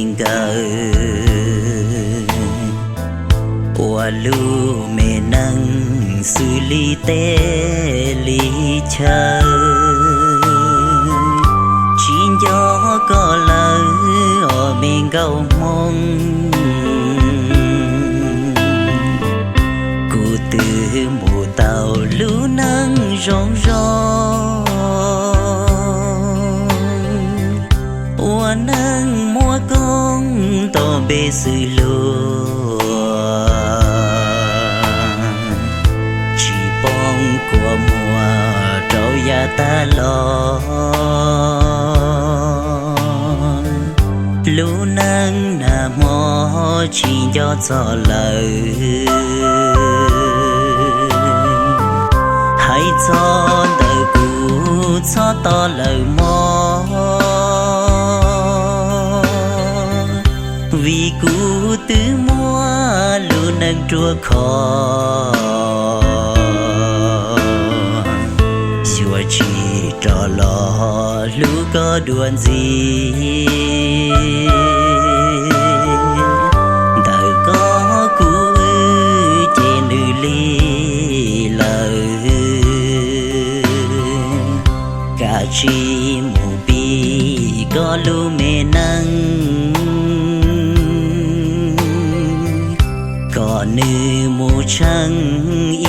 nkawm, ua lub me neej xws li teb li chaw, tsis nco koj lawm os me nkauj Hmoob. Kuv twb mus tau lub neej zoo zoo, ua neej muaj koob nto npe xws luag, tsis poob kua muag rau yav tag los. Lub neej nag hmo tsis nco txog lawm, hais txog ntawm kuv txhob tos lawm mog, vim kuv twb muab lub neej ruaj khov, yuav tsis rov los hlub koj dua ntxiv. Ntawm koj kuv wb ces nws lig lawm, kav tsij mus pib koj lub me neej, kom nws mus tsheej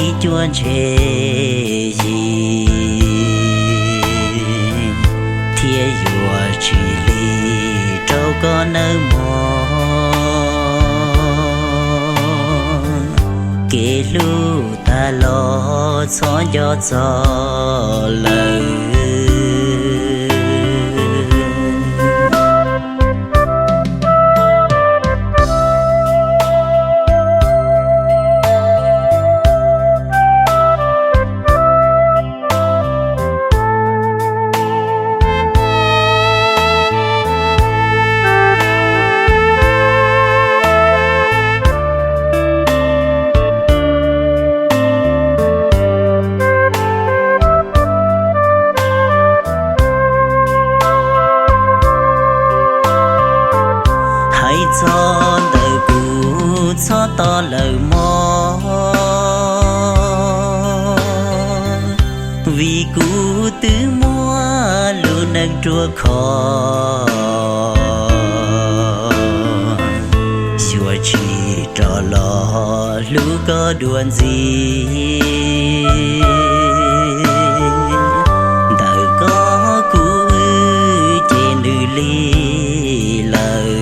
ib cuab ntsej yim, thiaj yuav tsis lig rau koj nawb mog. Kev hlub tag los txhob nco txog lawm. Hais txog ntawm kuv txhob tos lawm mog, vim kuv twb muab lub neej ruaj khov, yuav tsis rov los hlub koj dua ntxiv. Ntawm koj kuv wb ces nws lig lawm,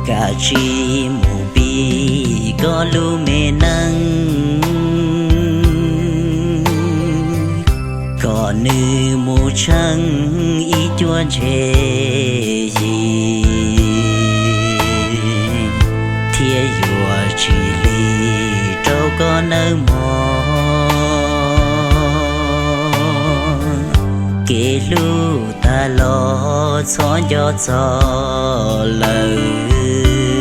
kav tsij mus pib koj lub me neej, kom nws mus tsheej ib cuab ntsej yim, thiaj yuav tsis lig rau koj nawb mog. Kev hlub tag los txhob nco txog lawm.